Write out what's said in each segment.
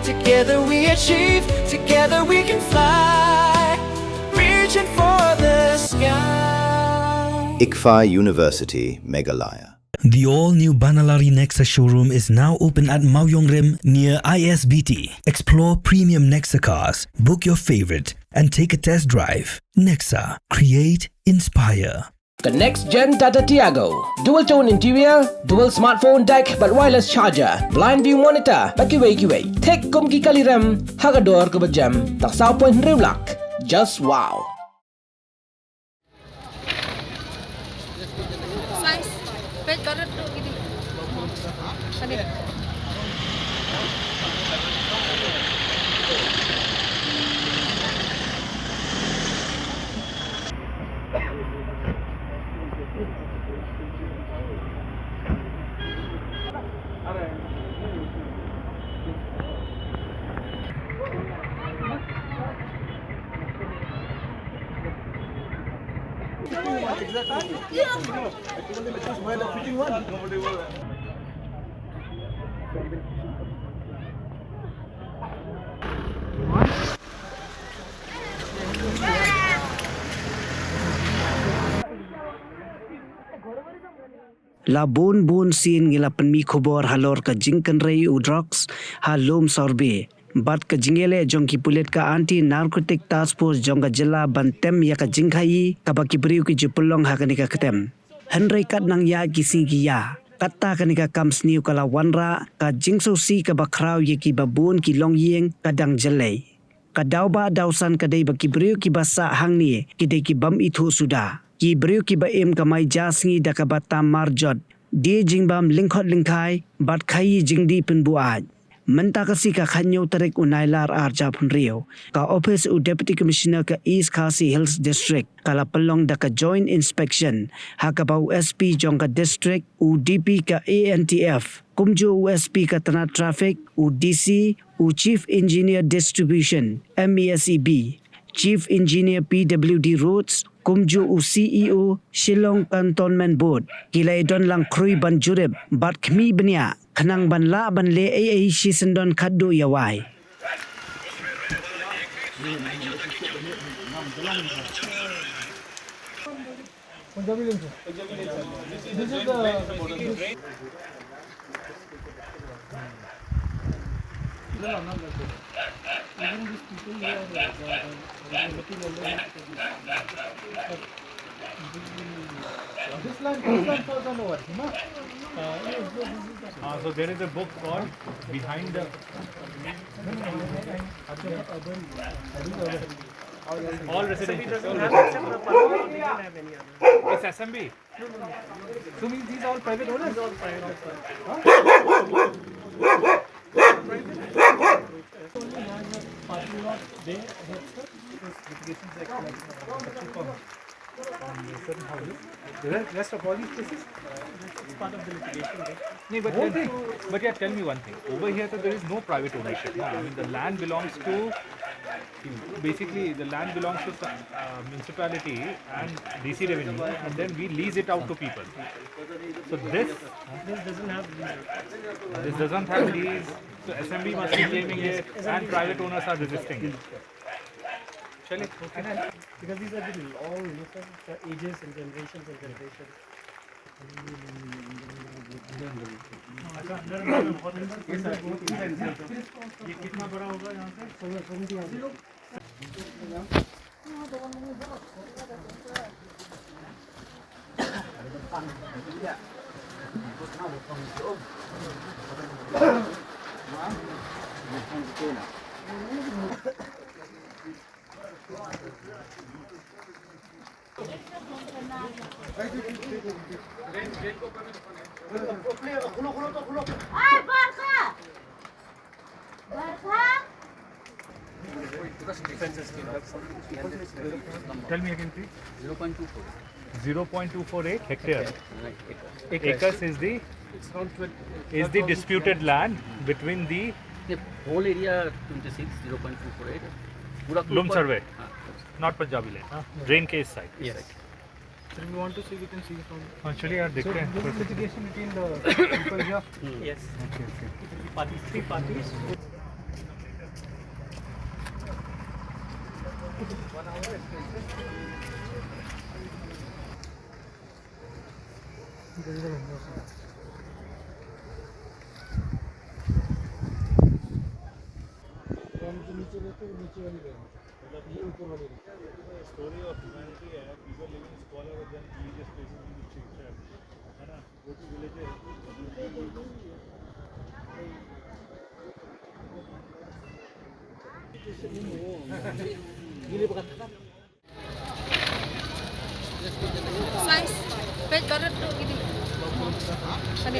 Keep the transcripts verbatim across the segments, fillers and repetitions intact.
Together we achieve, together we can fly, reaching for the sky. ICFAI University, Meghalaya. The all-new Banalari Nexa showroom is now open at Mawiongrim near I S B T. Explore premium Nexa cars, book your favorite, and take a test drive. Nexa, create, inspire. The next gen Tata Tiago. Dual tone interior, dual smartphone deck, bad wireless charger, blind view monitor, bad kiwei kiwei. Thik kum ki kali rem, ha ka dor kaba jem, tang saw point hynriew lak. Just wow. Size. Page baru tu gini. Tadi. La bun bun sien ngi la pynmih khubor halor ka jingkynrei u drugs ha lum Sorbeh bad ka jingïaleh jong ki pulit ka Anti Narcotic Task Force jong ka jylla ban tem ïa ka jingkhaïi kaba ki briew ki ju pynlong ha kane ka ktem. Hynrei katba nang ïa ki sngi ki ïa, kata kane ka kam sniew ka la wanrah ka jingsngewsih kaba khraw ïa kiba bun ki longïing ka dang jyllei. Ka daw ba daw san ka dei ba ki briew kiba sah hangne ki dei ki bym ithuh suda, ki briew kiba im kamai ja sngi da kaba tam marjot, die jingbam lyngkhot lyngkhai bad khaïi jingdih pynbuaid. Mynta ka sngi ka khathynñiew tarik u Nailar arhajar arphew hynriew, ka ophis u Deputy Commissioner ka East Khasi Hills District ka la pynlong da ka joint inspection ha kaba u S P jong ka district, u D P ka A N T F, kumjuh u S P ka tnat traffic, u D C, u Chief Engineer Distribution, M E S E B, Chief Engineer P W D Roads, kumjuh u C E O Shillong Cantonment Board, ki la ïadon lang khrui ban jurip bad khmih bniah khnang ban lah ban leh ei ei shisyndon khatduh ïa wai. Punjabi lane sir. This is the this land, this land falls under what? Hima? Uh, so there is a book called Behind the All residential. It's S M B. So means these are all private owners? All private. Huh? Only has a parking lot there, ahead, sir, because litigations are collecting around the two permits on certain houses. The rest, rest of all these cases? It's part of the litigation, right? No, but then, but yeah, tell me one thing. Over here, so there is no private ownership. Na? I mean, the land belongs to, basically, the land belongs to some, uh, municipality and D C revenue, and then we lease it out to people. So this, this doesn't have lease. This doesn't have lease. So S M B must be claiming it, and privent owners are resisting it. Chale, okay. Because these are the long, you know, sir, for ages and generations and generations. अच्छा, अंदर में बहुत अंदर, ये कितना बड़ा होगा यहाँ से? Tell me again, please. Zero point two four eight hectare. Acres is the, is the disputed land between the, the whole area twenty-six, zero point two four eight. Pura lum survey, हाँ। Not Punjabi land, huh? Drain case side. Yes. Sir, we want to see, we can see from. हाँ, चलिए यार, देखते हैं। This is litigation between the people here. Yes. Okay, okay. Parties, three parties. Story of humanity, eh? People living squalor, but then easiest places in the street, right? Hai na? Go to villages. Size, page barat tu gini. Tadi.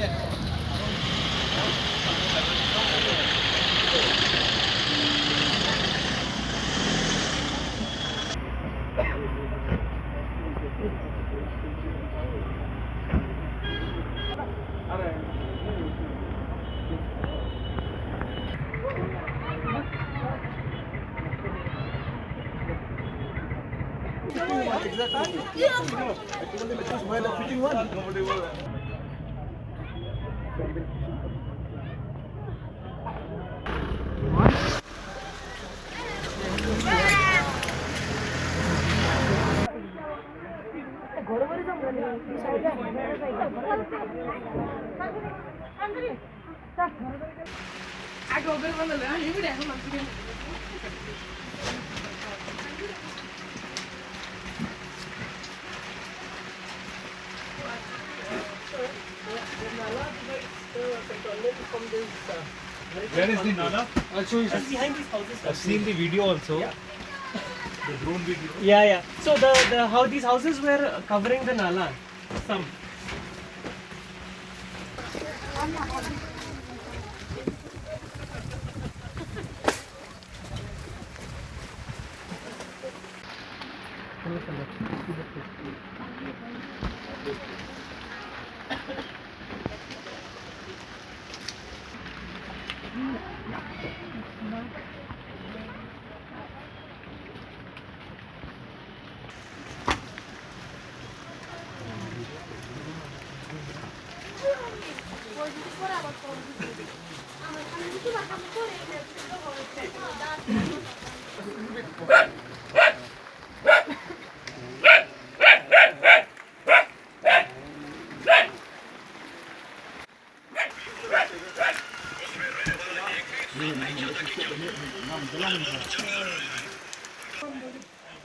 Where is the nala? I'll show you. Just behind these houses. I've seen the video also. Yeah. The drone video. Yeah, yeah. So the, the how these houses were covering the nala. Some.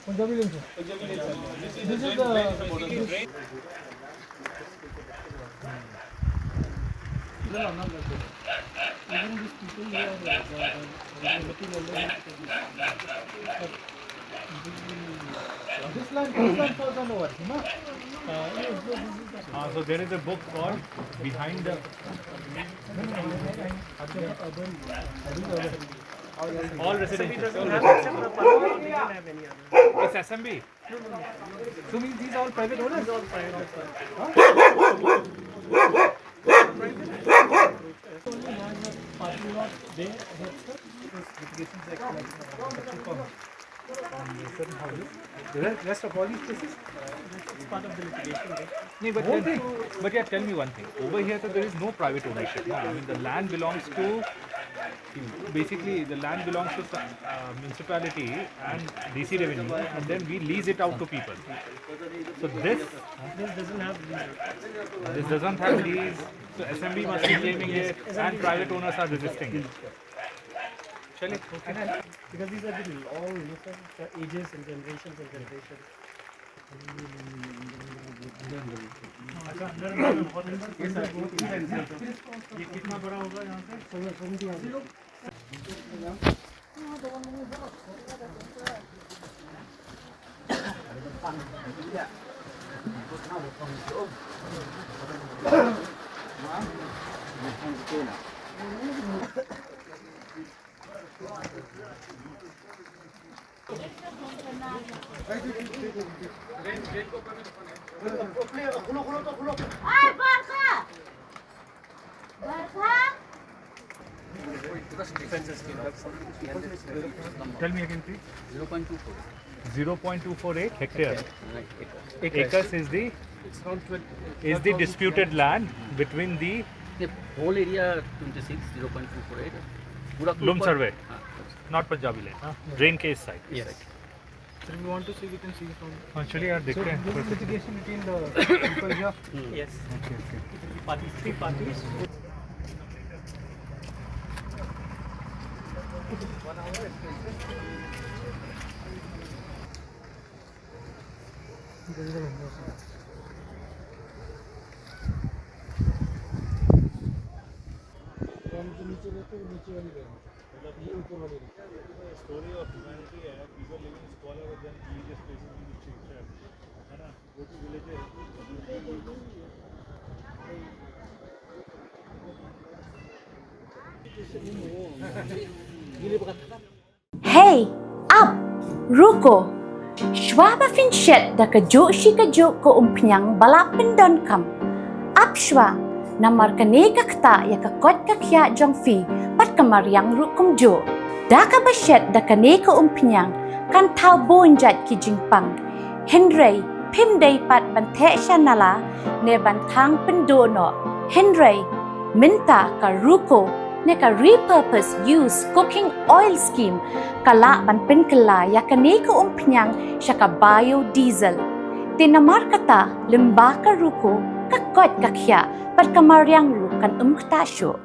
Punjabi lane. This is the, this is This line, this line falls under what? Hima? Uh, yes, yes, yes, yes. Uh, so there is a book called Behind the All Residential. It's S M B. So means these are all private owners? These are all private owners. Huh? Only has a parking lot there, ahead, sir. Because litigation is like, like, uh, certain houses. The rest, rest of all these places? It's part of the litigation, right? No, but then, but yeah, tell me one thing. Over here, so there is no private ownership. No? I mean, the land belongs to, basically, the land belongs to some, uh, municipality and D C revenue, and then we lease it out to people. So this, this doesn't have lease. This doesn't have lease. So S M B must be claiming it, and private owners are resisting it. Chale, okay. Because these have been long, you know, sir, for ages and generations and generations. अच्छा, अंदर में बहुत है। ये कितना बड़ा होगा यहाँ से? Tell me again, please. Zero point two four eight hectare. Acres is the, is the disputed land between the, the whole area twenty-six, zero point two four eight. Pura Lum survey. Not Punjabi land, huh? Drain case site. Yes. If you want to see, we can see from. हाँ, चलिए यार, देखते हैं। Litigation between the people here. Yes. Okay, okay. Parties, three parties. Story of humanity है, people living squalor with them, religious places in the street, है ना? Go to villages. Hei, ap, ruko. Shuwa ba phin shet da kajuh shi kajuh ka umphniang ba la pyndonkam, ap shuwa, namar kane ka ktah ïa ka koit ka khiah jong phi bad ka mariang ruh kumjuh. Da kaba shet da kane ka umphniang kan thaw bun jait ki jingpang. Hynrei phim dei pat ban theh sha nala ne ban thang pynduh noh. Hynrei mynta ka ruko ne ka repurpose use cooking oil scheme ka lah ban pynkylla ïa kane ka umphniang sha ka biodiesel. Te namar kata, lyngba ka ruko, ka koit ka khiah bad ka mariang ruh kan ym ktah shuh.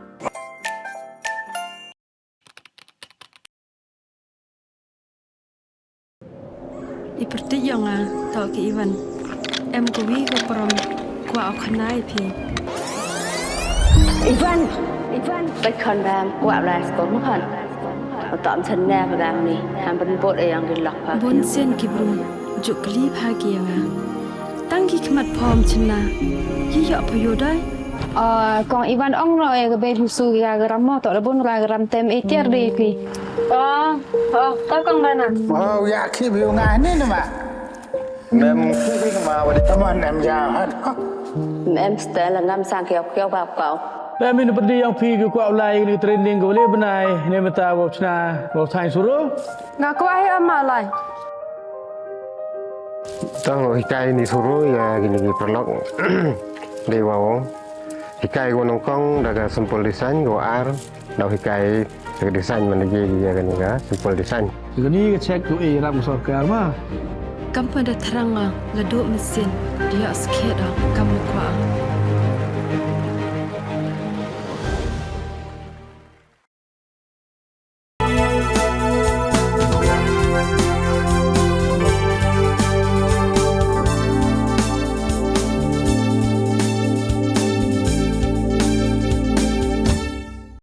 I pyrthei ïa nga, to ki Ivan. Em kawi ka prom, kwah u khana ïa phi. Ivan, Ivan, bad khon bam, kwah u lai skor ma khon. Uta am chen ne ka dang ni, ham ban bot ïa yang ki lok pa. Bun sien ki bru, juk kli pha ki ïa nga. Tang ki khmat phom chen na, ki ïa pha ïa dai. Ah, kong Ivan ong no ïa ka bei musu ïa ka ram mo, to da bun ka ram tem ïa tiar dei phi. Oh, oh, to kong Rana. Oh, ïa khi bi nga ni na ma. Mem khi bi ma wa di tama nem ja ha. Mem stel ngam sang kiao kiao ba kau. Mem in pedi yang phi ki kwah lai ni training ko le benai ne meta wa chna wa thai suru. Nga kwah hi ama lai. Tang hikai ni suru ïa kini ki paralok. Dei wa hikai ko nongkong da ka simple design ko ar. Dau hikai ka design man ji ïa kani ka simple design. Kani ka check tu eh rap sorkar ma. Kam pynda thrang nga la duk mesin dia skhet ah kam kwah.